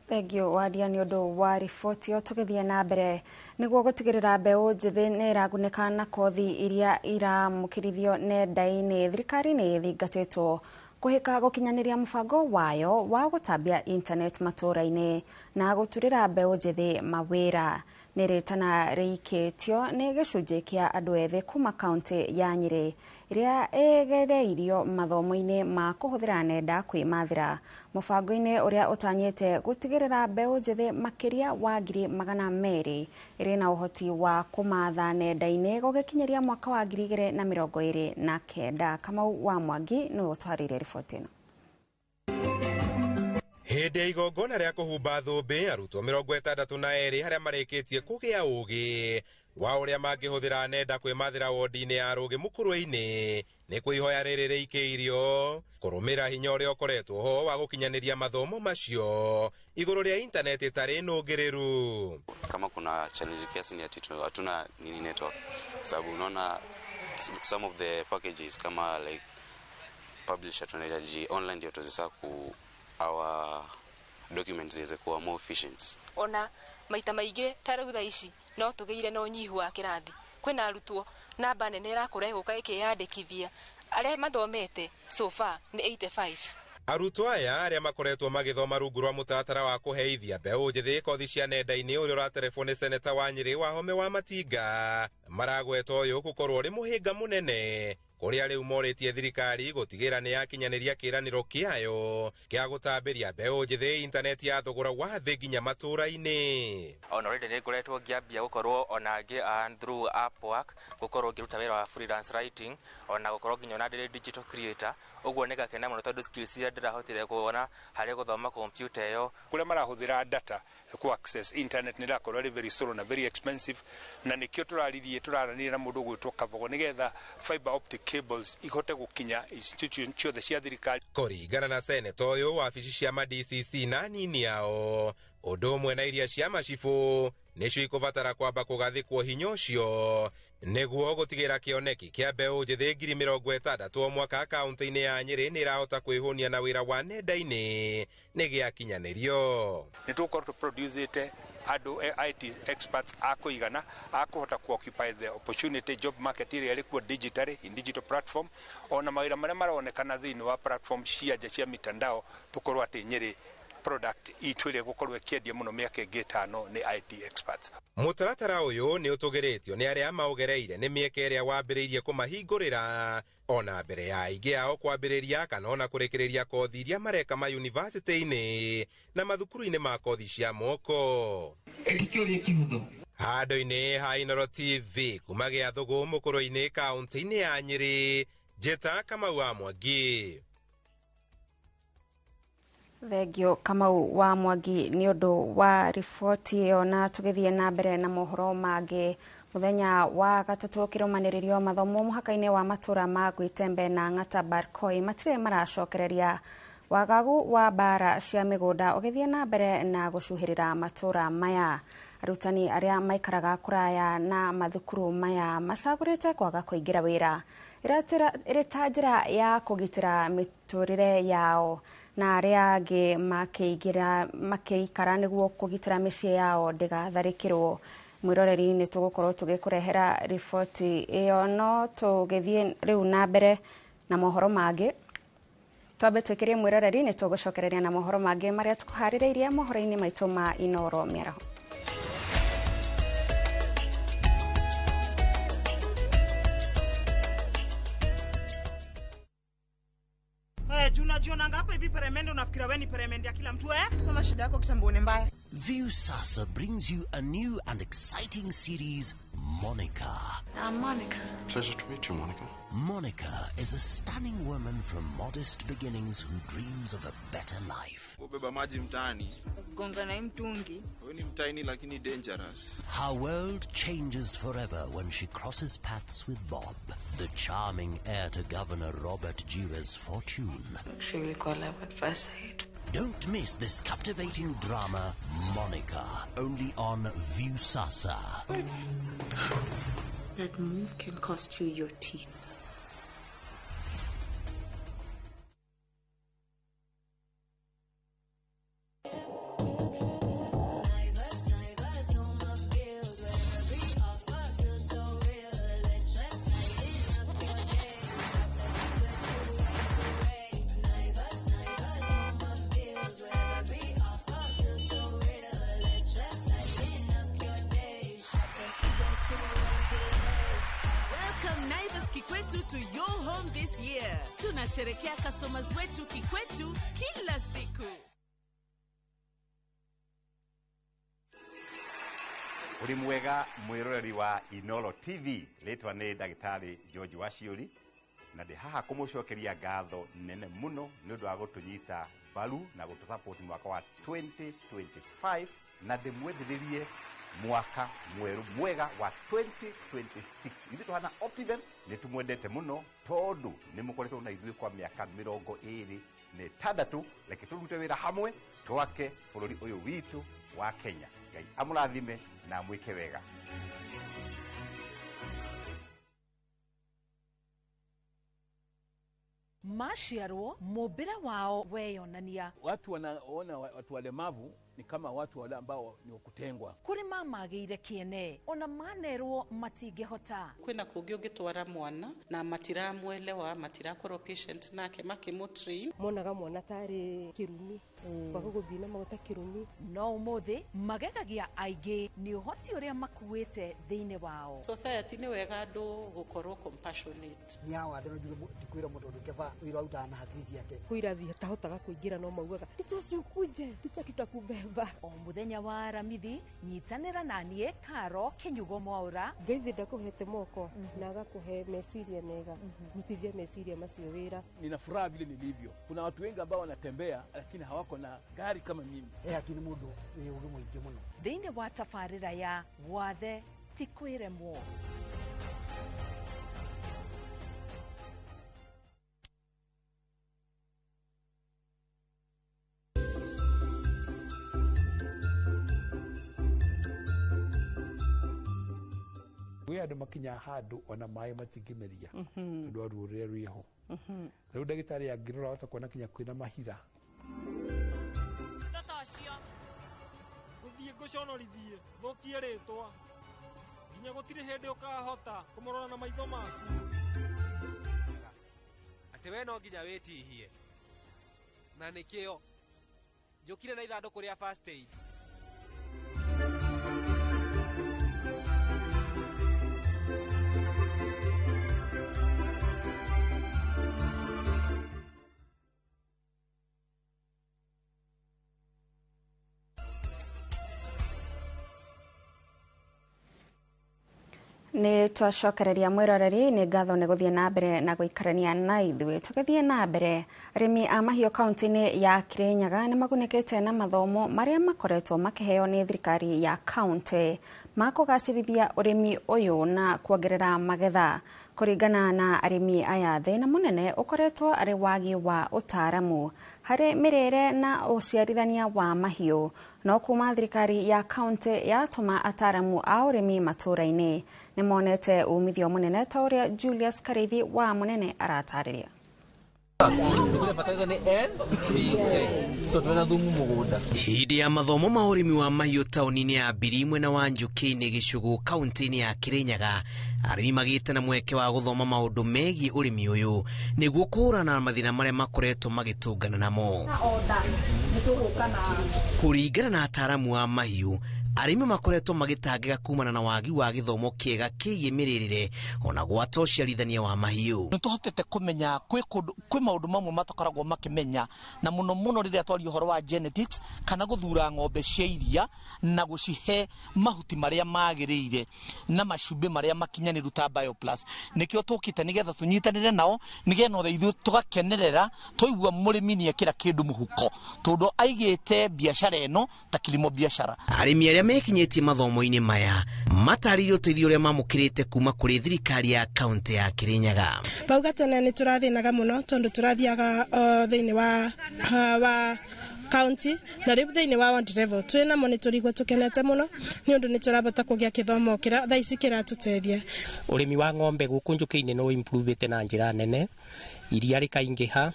Thengio Wadia nĩ ũndũ wa riboti ĩyo. Tũgĩthiĩ na mbere nĩguo gũtigĩrĩra mbeũ njĩthĩ nĩ ĩragunĩka na kothi iria iramũkĩrithio nenda-inĩ, thirikari nĩ ĩthingatĩtwo kũhĩka gũkinyanĩria mũbango wayo wa gũtambia internet matũũra-inĩ na gũturĩra mbeũ njĩthĩ mawĩra. Nĩ rĩtana rĩikĩtio nĩ gĩcunjĩ kĩa andũ ethĩ kuma kaunti ya Nyĩrĩ ĩrĩa ĩgereirio mathomo-inĩ ma kũhũthĩra nenda kwĩmathĩra mũbango-inĩ ũrĩa ũtanyĩte gũtigĩrĩra mbeũ njĩthĩ makĩria wa 200,000 ĩrĩ na ũhoti wa kũmatha nenda-inĩ gũgĩkinyĩria mwaka wa 2029. Kamau wa Mwangi nĩwe ũtwarĩire riboti ĩno. Hĩndĩ ya igongona rĩa kũhumba thũmbĩ arutwo 62 arĩa marĩkĩtie kũgĩa ũgĩ wa ũrĩa mangĩhũthĩra nenda kwĩmathĩra wodi-inĩ ya Rũgĩ Mũkũrwe-inĩ nĩ kwĩhoya rĩrĩ rĩikĩirio kũrũmĩra hinya ũrĩa ũkoretwo ho wa gũkinyanĩria mathomo macio igũrũ rĩa intaneti ĩtarĩ nũngĩrĩru. Kama kuna challenge kiasi ni ati hatuna nini network, sababu unaona some of the packages kama like publisher tunahitaji online ndio tuweze ku our documents ziweze kuwa more efficient. Ona maita maingĩ ta rĩu thaa ici no tũgĩire na ũnyihu wa kĩrathi, Kwĩna arutwo namba nene ĩrakũra ĩgũka ĩkĩyandĩkithia, arĩa mathomete so far nĩ 85. Arutwo aya arĩa makoretwo magĩthoma rungu rwa mũtaratara wa kũheithia mbeũ njĩthĩ kothi cia nenda-inĩ ũrĩa ũraterebwo nĩ seneta wa Nyĩrĩ Wahome wa Matinga maragweta ũyũ gũkorwo ũrĩ mũhĩnga mũnene kũrĩa rĩu morĩtie thirikari gũtigĩra nĩ yakinyanĩria kĩĩranĩro kĩayo kĩa gũtambĩria mbeũ njĩthĩ intaneti ya thogora wa thĩ nginya matũũra-inĩ. Ona already nĩ ngoretwo ngĩambia gũkorwo ona ngĩ through Upwork gũkorwo ngĩruta wĩra wa freelance writing, ona gũkorwo nginya ona ndĩrĩ digital creator. Ũguo nĩ ngakena mũno tondũ skills iria ndĩrahotire kuona harĩ gũthoma computer ĩyo. Kũrĩa marahũthĩra data ku access internet nĩ ĩrakorwo ĩrĩ very slow na very expensive, na nĩkĩo tũraririe tũraranĩria na mũndũ ũgwĩtwo Kavogo nĩgetha fiber optic cables ihote gũkinya institution ciothe cia thirikari. Kũringana na seneta ũyũ, wabici cia ma DCC na nini ao ũndũ ũmwe na iria cia macibũ nĩcio ikũbatara kwamba kũgathĩkwo hinya ũcio nĩguo gũtigĩra kĩoneki kĩa mbeũ njĩthĩ 60,000 o mwaka kaunti-inĩ ya Nyĩrĩ nĩ ĩrahota kwĩhũnia na wĩra wa nenda-inĩ nĩ gĩakinyanĩrio. Nĩ tũgũkorwo tũproducĩte andũ IT experts a kũigana a kũhota ku occupy the opportunity job market ĩrĩa ĩrĩ kuo digitally in digital platform, ona mawĩra marĩa maronekana thĩinĩ wa platform cia nja cia mitandao, tũkorwo atĩ Nyĩrĩ product itũ ĩrĩa ĩgũkorwo ĩkĩendia mũno mĩaka ĩngĩ 5 nĩ IT experts. Mũtaratara ũyũ nĩ ũtũgĩrĩtio nĩ arĩa maũgereire nĩ mĩeke ĩrĩa wambĩrĩirie kũmahingũrĩra ona mbere ya aingĩ ao kwambĩrĩria kana ona kũrĩkĩrĩria kothi iria mareka mayunivasĩtĩ-inĩ na mathukuru-inĩ ma kothi cia moko. Handũ-inĩ ha Inooro TV kuma Gĩathũgũ mũkũrũ-inĩ kaunti-inĩ ya Nyĩrĩ, Njĩta Kamau wa Mwangi. Thengio Kamau wa Mwangi nĩ ũndũ wa riboti ĩyo. Na tũgĩthiĩ na mbere na mohoro mangĩ, mũthenya wa gatatũ kĩrũmanĩrĩrio mathomo mũhaka-inĩ wa matũra ma Gwitembe na Ng'ata Barkoi matirĩ maracokereria wagagu wa mbara cia mĩgũnda ũgĩthiĩ na mbere na gũcuhĩrĩra matũra maya. Arutani arĩa maikaraga kũraya na mathukuru maya macagũrĩte kwaga kũingĩra wĩra ĩrĩ ta njĩra ya kũgitĩra mĩtũrĩre yao, na arĩa angĩ makĩikara nĩguo kũgitĩra mĩciĩ yao ndĩgatharĩkĩrwo. Mwĩroreri nĩ tũgũkorwo tũgĩkũrehera riboti ĩyo, no tũgĩthiĩ rĩu na mbere na mohoro mangĩ. Twambe twĩkĩrie mwĩroreri nĩ tũgũcokereria na mohoro mangĩ marĩa tũkũharĩrĩirie mohoro-inĩ maitũ ma Inooro mĩaraho. Unajionanga hapa hivi peremende, unafikiria wewe ni peremende ya kila mtu eh? Sema shida yako kitambo ni mbaya. Viusasa brings you a new and exciting series, Monica. I'm Monica. Pleasure to meet you, Monica. Monica is a stunning woman from modest beginnings who dreams of a better life. Kubeba maji mtaani. Gonga na mtungi. Wewe ni mtaini lakini dangerous. Her world changes forever when she crosses paths with Bob, the charming heir to Governor Robert Jewe's fortune. Actually, call love at first sight. Don't miss this captivating drama, Monica, only on Viusasa. That move can cost you your teeth. To your home this year. Tunasherekea customers wetu kikwetu kila siku. Uri mwega mwiroreri wa Inooro TV, ritwa ni Ndagĩtarĩ George Waciũri, na ndĩ haha kũmũcokeria ngatho nene mũno nĩ ũndũ wa gũtũnyita mbaru na gũtũsupport mwaka wa 2025, na ndĩmwendithĩrie mwaka mwerũ mwega wa 2026. Ithuĩ tũhana Optiven nĩ tũmwendete mũno tondũ nĩ mũkoretwo na ithuĩ kwa mĩaka 26. Reke tũrute wĩra hamwe twake bũrũri ũyũ witũ wa Kenya. Ngai amũrathime na amwĩke wega. Maciarwo mũmbĩre wao weyonania. Watu wanaona watu walemavu ni kama watu wale ambao ni wakutengwa. Kuri mamagĩire kĩene ona manerwo matingĩhota. Kwĩna kũngĩ ũngĩtwara mwana na matiramwelewa, matirakorwo patient nake makĩmũtrain. Monaga mwana tarĩ kĩrumi, kwaga gũthiĩ na maguta kĩrumi. No ũmũthĩ magegagia aingĩ nĩ ũhoti ũrĩa makuĩte thĩinĩ wao. Society nĩ wega andũ gũkorwo compassionate. Nĩ hawa thĩ no njuge ndikwĩra mũndũ ũndũ keba wĩra arutaga na hakiri ciake. Kwĩ irathi atahotaga kũingĩra no maugaga ticha siukuje, ticha tutakubeba. O mũthenya wa Aramithi nyitanĩra na niĩ Karo Kinyugo Mwaura. Ngai thĩ ndakũhete moko na agakũhe meciria mega, rutithia meciria macio wĩra. Nina furaha vile nilivyo. Kuna watu wengi ambao wanatembea lakini hawako na gari kama mimi. Hakini mũndũ wĩ ũgĩ mũingĩ mũno. Thĩinĩ wa tabarĩra ya Wathe ti kwĩremwo. Kwĩ andũ makinyaga handũ ona maĩ matingĩmeria tondũ wa ruo rũrĩa rwĩho. Rĩu ndagĩtarĩ angĩrora ahota kuona kinya kwĩna mahira. Ngũthiĩ ngũconorithie thũkie rĩtwa nginya gũtirĩ hĩndĩ ũkahota kũmũrora na maitho maku. Atĩ we no nginya wĩtihie na nĩkĩo njũkire na ithandũkũ rĩa first aid. Nĩ twacokereria mwĩroreri, nĩ ngatho nĩ gũthiĩ na mbere na gũikarania na ithuĩ. Tũgĩthiĩ na mbere, arĩmi a mahiũ kaunti-inĩ ya Kirinyaga nĩ magunĩkĩte na mathomo marĩa makoretwo makĩheo nĩ thirikari ya kaunti ma kũgacĩrithia ũrĩmi ũyũ na kuongerera magetha. Kũringana na arĩmi aya, thĩna mũnene ũkoretwo arĩ wagi wa ũtaaramu harĩ mĩrĩre na ũciarithania wa mahiũ, no kuma thirikari ya kaunti yatũma ataaramu a ũrĩmi matũũra-inĩ nĩ monete umithio mũnene ta ũrĩa Julius Karithi wa Mũnene aratarĩria. Hĩndĩ ya mathomo ma ũrĩmi wa mahiũ taũni-inĩ ya Mbiri mwena wa Njũkĩ-inĩ Gĩcũgũ kaunti-inĩ ya Kirinyaga, arĩmi magĩte na mweke wa gũthoma maũndũ megiĩ ũrĩmi ũyũ nĩguo kũhũrana na mathĩna marĩa makoretwo magĩtũngana namo. Kũringana na ataaramu a mahiũ, arĩmi makoretwo magĩtangĩka kumana na wagi wa gĩthomo kĩega kĩgiĩ mĩrĩre ona gwata ũciarithania wa mahiũ. Nĩ tũhotete kũmenya kwĩ maũndũ mamwe matakoragwo makĩmenya, na mũno mũno rĩrĩa twaria ũhoro wa genetics kana gũthura ng'ombe cia iria na gũcihe mahuti marĩa magĩrĩire na macumbĩ marĩa makinyanĩru ta Bioplus. Nĩkĩo tũkĩte nĩgetha tũnyitanĩre nao nĩgetha ona ithuĩ tũgakenerera twaigua mũrĩmi nĩekĩra kĩndũ mũhuko tondũ aigĩte biacara ĩno ta kilimo biacara. Arĩmi arĩa mekinyĩtie mathomo-inĩ maya matarĩirie ũteithio ũrĩa mamũkĩrĩte kuma kũrĩ thirikari ya kaunti ya Kirinyaga. Bauga tene nĩ tũrathĩnaga mũno tondũ tũrathiaga thĩinĩ wa county na rĩu thĩinĩ wa ward level twĩna mo nĩ tũrigwo tũkenete mũno nĩ ũndũ nĩ tũrabata kũgĩa kĩthomo kĩrĩa thaa ici kĩratũteithia. Ũrĩmi wa ng'ombe gũkũ Njũkĩ-inĩ no improve na njĩra nene, iria rĩkaingĩha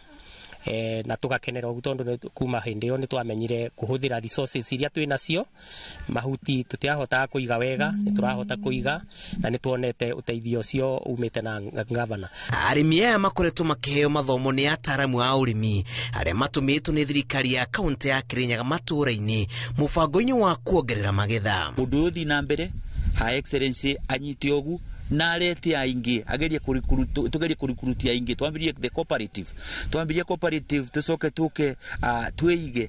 na tugakenera ũguo tondũ kuma hĩndĩ ĩyo nĩ twamenyire kũhũthĩra resources iria twĩ nacio. Mahuti tũtiahotaga kũiga wega, nĩ tũrahota kũiga na nĩ tuonete ũteithio ũcio umĩte na gavana. Arĩmi aya makoretwo makĩheo mathomo nĩ ataaramu a ũrĩmi arĩa matũmĩtwo nĩ thirikari ya kaunti ya Kirinyaga matũũra-inĩ mũbango-inĩ wa kuongerera magetha. Ũndũ ũyũ ũthiĩ na mbere, Her Excellency anyite ũgu na arete aingĩ, agerie tugerie kũrikurutia aingĩ, twambirie the cooperative, twambirie cooperative tucoke tuke twĩige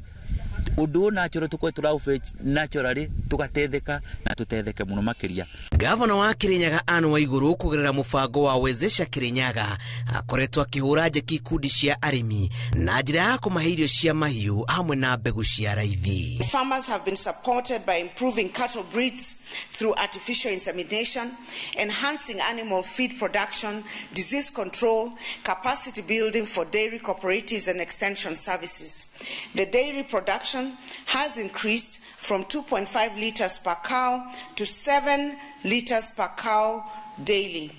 ũndũ ũyũ natural tukorwo tũraũfetch naturally tugatetheka na tutetheke mũno makĩria. Gavana wa Kirinyaga Anne Waiguru kũgerera mũbango wa Wezesha Kirinyaga akoretwo akĩhũra njeki ikundi cia arĩmi na njĩra ya kũmahe irio cia mahiũ hamwe na mbegũ cia raithi. Farmers have been supported by improving cattle breeds through artificial insemination, enhancing animal feed production, disease control, capacity building for dairy cooperatives and extension services. The dairy production has increased from 2.5 liters per cow to 7 liters per cow daily.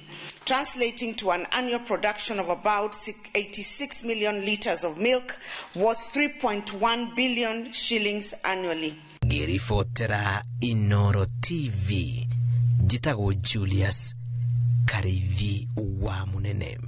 translating to an annual production of about 86 million liters of milk worth 3.1 billion shillings annually. Ngĩribotera Inoro TV, njĩtagwo Julius Kariithi wa Munene.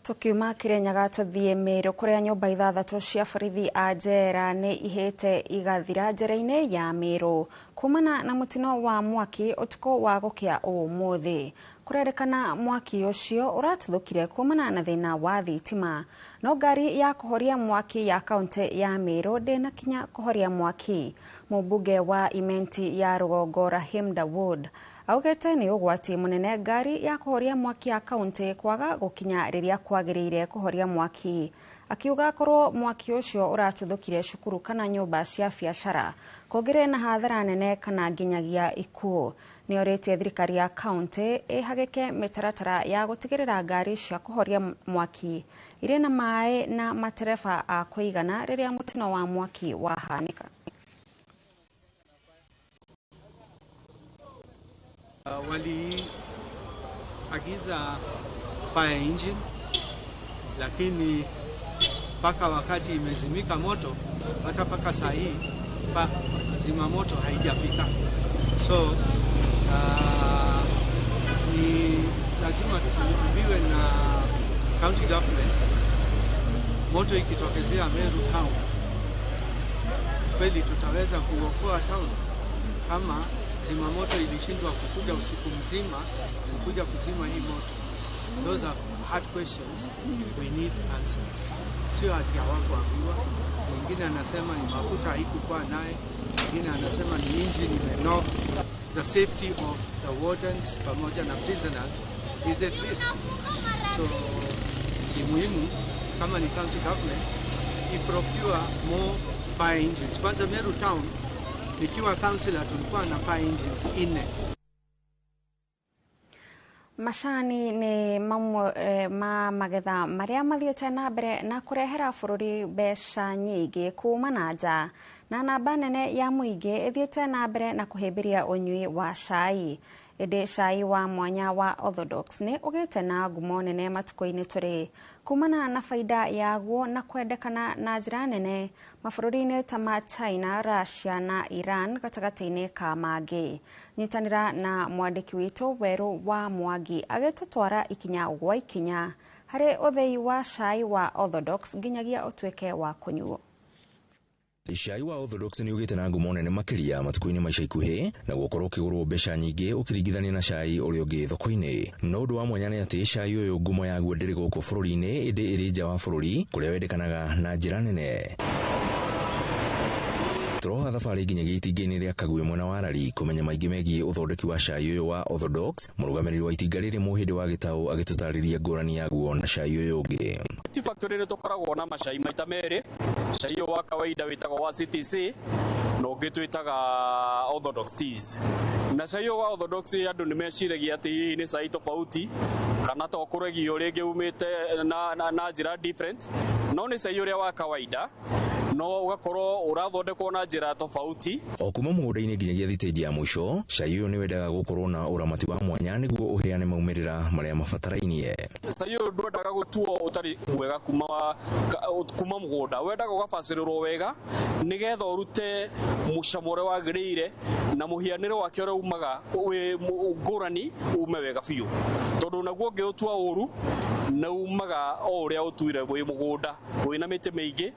Tukiuma Kirinyaga tuthie Meru kuria nyumba 6 cia borithi a njera ni ihite igathira njera-ini ya Meru kumana na mutino wa mwaki utuku wa gukia umuthi. Kurerikana mwaki ucio uratuthukire kumana na thina wa thitima, no ngari ya kuhoria mwaki ya kaunti ya Meru ndinakinya kuhoria mwaki. Mũmbunge wa Imenti ya Rũgongo Rahim Dawood augete ni ugwati munene ngari ya kuhoria mwaki ya kaunti kwaga gukinya riria kwagiriire kuhoria mwaki, akiuga korwo mwaki ucio uratuthukire cukuru kana nyumba cia biacara kungire na hathara nene kana nginyagia ikuũ. Nĩorĩtie thirikari ya kaunti ĩhagĩke mĩtaratara ya gũtigĩrĩra ngari cia kũhoria mwaki irĩ na maĩ na matereba a kũigana rĩrĩa mũtino wa mwaki wahanĩka. Waliagiza fire engine, lakini mpaka wakati imezimika moto, hata mpaka saa hii zima moto haijafika. So ni lazima tuambiwe na county government, moto ikitokezea Meru town, kweli tutaweza kuokoa town kama zima moto ilishindwa kukuja usiku mzima kukuja kuzima hii moto? Those are hard questions we need answered. Sio ati hawakuambiwa. Mwingine anasema ni mafuta haikukuwa naye, mwingine anasema ni engine imeknock. The safety of the wardens pamoja na prisoners is at risk. So ni muhimu kama ni county government iprocure more fire engines. Kwanza Meru town, nikiwa councillor tulikuwa na fire engines 4. Macani ni mamwe ma magetha maria mathiĩte na mbere na kũrehera bũrũri mbeca nyingĩ kuma na nja, na namba nene ya mũingĩ ĩthiĩte na mbere na kũhĩmbĩria ũnyui wa cai. Ĩndĩ cai wa mwanya wa Orthodox nĩ ũgĩte na ngumo nene matukũ-inĩ tũrĩ kumana na faida yaguo na kwendekana na njĩra nene mabũrũri-inĩ ta ma China, Russia na Iran gatagatĩ-inĩ ka mangĩ. Nyitanĩra na mwandĩki witũ Werũ wa Mwangi agĩtũtwara ikinya gwa ikinya harĩ ũthĩi wa cai wa Orthodox nginyagia ũtuĩke wa kũnyuo. Cai wa Orthodox nĩ ũgĩte na ngumo nene makĩria matukũ-inĩ ma ica ikuhĩ na gũkorwo ũkĩgũrwo mbeca nyingĩ ũkĩringithania na cai ũrĩa ũngĩ thoko-inĩ. No ũndũ wa mwanya nĩ atĩ cai ũyũ ngumo yaguo ndĩrĩ gũkũ bũrũri-inĩ ĩndĩ ĩrĩ nja wa bũrũri kũrĩa wendekanaga na njĩra nene. Tũroha thabarĩ nginyagia itinga-inĩ rĩa Kagwĩ mwena wa Rari kũmenya maingĩ megiĩ ũthondeki wa cai ũyũ wa Orthodox. Mũrũgamĩrĩri wa itinga rĩrĩ Mũhĩndĩ wa Gĩtaũ agĩtũtarĩria ngũrani yaguo na cai ũyũ ũngĩ. Tea factory nĩ tũkoragwo na macai maita merĩ, cai ũyũ wa kawaida wĩtagwo wa CTC na ũngĩ twĩtaga Orthodox teas. Na cai ũyũ wa Orthodox andũ nĩ meciragia atĩ hihi nĩ cai tofauti kana to kũregio rĩngĩ umĩte na njĩra different, no nĩ cai ũrĩa wa kawaida no ũgakorwo ũrathondekwo na njĩra tofauti. O kuma mũgũnda-inĩ nginyagia thitĩnji ya mũico, cai ũyũ nĩ wendaga gũkorwo na ũramati wa mwanya nĩguo ũheane maumĩrĩra marĩa mabatarainie. Cai ũyũ ndwendaga gũtuo ũtarĩ mwega kuma mũgũnda, wendaga ũgabacĩrĩrwo wega nĩgetha ũrute mũcamo ũrĩa wagĩrĩire na mũhianĩre wake ũrĩa umaga wĩ ngũrani ume wega biũ, tondũ naguo ũngĩũtua ũru na umaga o ũrĩa ũtuire wĩ mũgũnda wĩna mĩtĩ mĩingĩ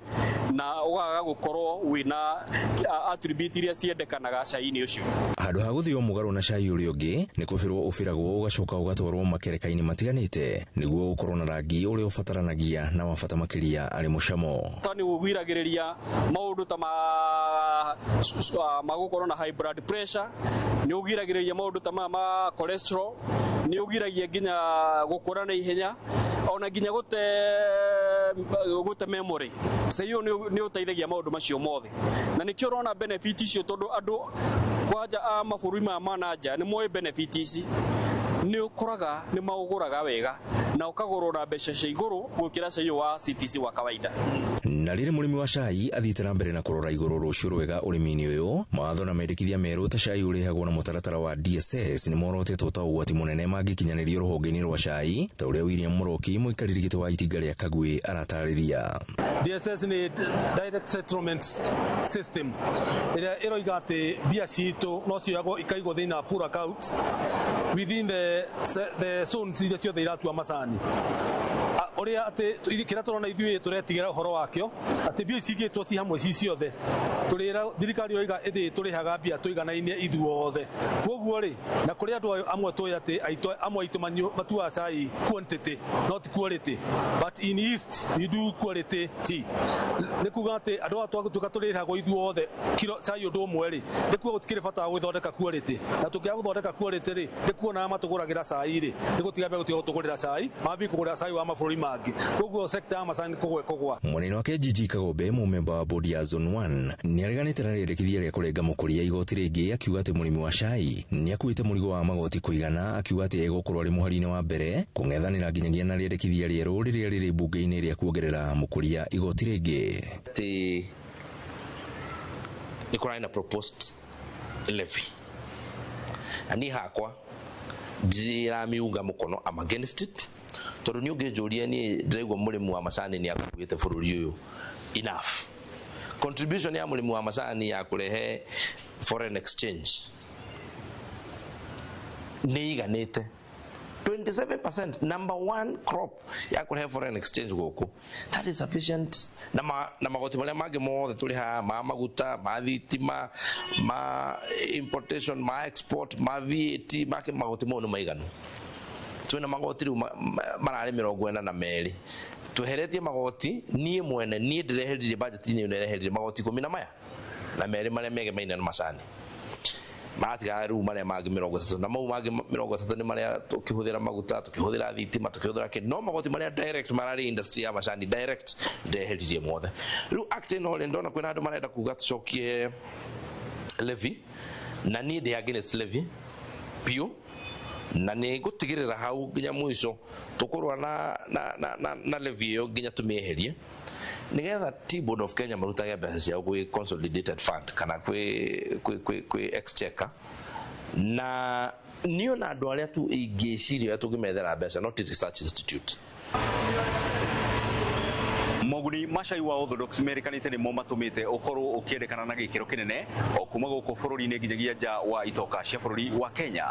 na ũgaga gũkorwo wĩna attribute iria ciendekanaga cai-inĩ ũcio. Handũ ha gũthio mũgarũ na cai ũrĩa ũngĩ nĩ kũbĩrwo ũbĩragwo ũgacoka ũgatwarwo makereka-inĩ matiganĩte nĩguo ũkorwo na rangi ũrĩa ũbataranagia na wa bata makĩria arĩ mũcamo. Ta nĩ ũgiragĩrĩria maũndũ ta ma gũkorwo na high blood pressure, nĩ ũgiragĩrĩria maũndũ ta ma cholesterol, nĩ ũgiragia nginya gũkũra na ihenya ona nginya gũte memory. Cai ũyũ nĩ ũteithagia maũndũ macio mothe, na nĩkĩo ũrona benefit icio, tondũ andũ kwanja a mabũrũri maya ma na nja nĩ moĩ benefit ici, nĩ ũkoraga nĩ maũgũraga wega Na ũkagũrwo na mbeca cia igũrũ gũkĩra cai ũyũ wa CTC wa kawaida. Na rĩrĩ mũrĩmi wa cai athiĩte na mbere na kũrora igũrũ rũciũ rwega ũrĩmi-inĩ ũyũ, mawatho na mendekithia merũ ta cai ũrĩhagwo na mũtaratara wa DSS nĩ morotetwo ta ũgwati mũnene mangĩkinyanĩrio rũhonge-inĩ rwa cai, ta ũrĩa William Mũroki, mũikarĩri gĩtĩ wa itinga rĩa Kagwĩ, aratarĩria. DSS nĩ Direct Settlement System ĩrĩa ĩroiga atĩ mbia citũ no cioyagwo ikaigwo thĩinĩ wa pool account within the zones iria ciothe iratua macani. Ũrĩa atĩ kĩrĩa tũrona ithuĩ tũretigĩra ũhoro wakĩo atĩ mbia ici igĩtwo ci hamwe ci ciothe, tũrĩra thirikari ĩroiga ĩthĩ tũrĩhaga mbia tũiganainie ithuothe. Koguo rĩ, na kũrĩ andũ amwe tũĩ atĩ aitũ amwe aitũ matuaga cai quantity, not quality, but in East we do quality tea. Nĩ kuga atĩ andũ aya twagũtuĩka tũrĩhagwo ithuothe kiro cai ũndũ ũmwe rĩ, nĩ kuga gũtikĩrĩ bata wa gũthondeka quality, na tũngĩaga gũthondeka quality rĩ, nĩ kuona matũgũragĩra cai rĩ, nĩ gũtiga gũtiga gũtũgũrĩra cai, mambie kũgũra cai wa mabũrũri mangĩ. Koguo sector ya macani kũgwa ĩkũgwa. Mwena wake Gigi Kagombe, mũmemba wa bodi ya Zone 1, nĩ areganĩte na rĩendekithia rĩa kũrenga mũkũria igoti rĩngĩ, akiuga atĩ mũrĩmi wa cai nĩ akuĩte mũrigo wa magoti kũigana, akiuga atĩ egũkorwo arĩ mũhari-inĩ wa mbere kũng'ethanĩra nginyagia na rĩendekithia rĩerũ rĩrĩa rĩrĩ mbunge-inĩ rĩa kuongerera mũkũria igoti rĩngĩ. Atĩ nĩ kũrarĩ na proposed levy na niĩ hakwa ndiramiunga mũkono, I'm against it, tondũ nĩ ũngĩnjũria niĩ ndĩraigua mũrĩmi wa macani nĩ akuĩte bũrũri ũyũ enough. Contribution ya mũrĩmi wa macani ya kũrehe foreign exchange nĩ iganĩte 27%, number one crop ya kũrehe foreign exchange gũkũ. That is sufficient. Na magoti marĩa mangĩ mothe tũrĩhaga, ma maguta, ma thitima, ma importation, ma export, ma VAT, ma magoti mau nĩ maiganu. Twĩna magoti rĩu mararĩ 42, tweheretie magoti. Niĩ mwene niĩ ndĩreheririe budget-inĩ ĩno, ndĩreheririe magoti 12 marĩa megemaine na macani. Maratigara rĩu marĩa mangĩ 30, na mau mangĩ 30 nĩ marĩa tũkĩhũthĩra maguta, tũkĩhũthĩra thitima, tũkĩhũthĩra kĩ, no magoti marĩa direct mararĩ industry ya macani direct ndeheririe mothe. Rĩu act ĩno rĩ, ndona kwĩna andũ marenda kuga tũcokie levy, na niĩ ndĩ against levy biũ, na nĩ ngũtigĩrĩra hau nginya mũico tũkũrũa na levy ĩyo nginya tũmĩeherie, nigetha Tea Board of Kenya marutage mbeca ciao gwĩ consolidated fund kana kwĩ exchequer. Na niĩ ona andũ arĩa tu ingĩciria ũrĩa tũngĩmethera mbeca, not research institute. Moguni ma cai wa Orthodox merĩkanĩte nĩmo matũmĩte ũkorwo ũkĩendekana na gĩkĩro kĩnene o kuma gũkũ bũrũri-inĩ nginyagia nja wa itoka cia bũrũri wa Kenya.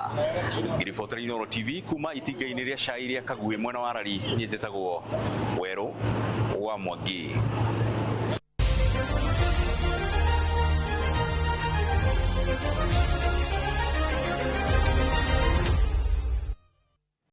Ngĩribotera Inooro TV kuma itinga-inĩ rĩa cai rĩa Kagui mwena wa Rari, niĩ njĩtagwo Werũ wa Mwangi.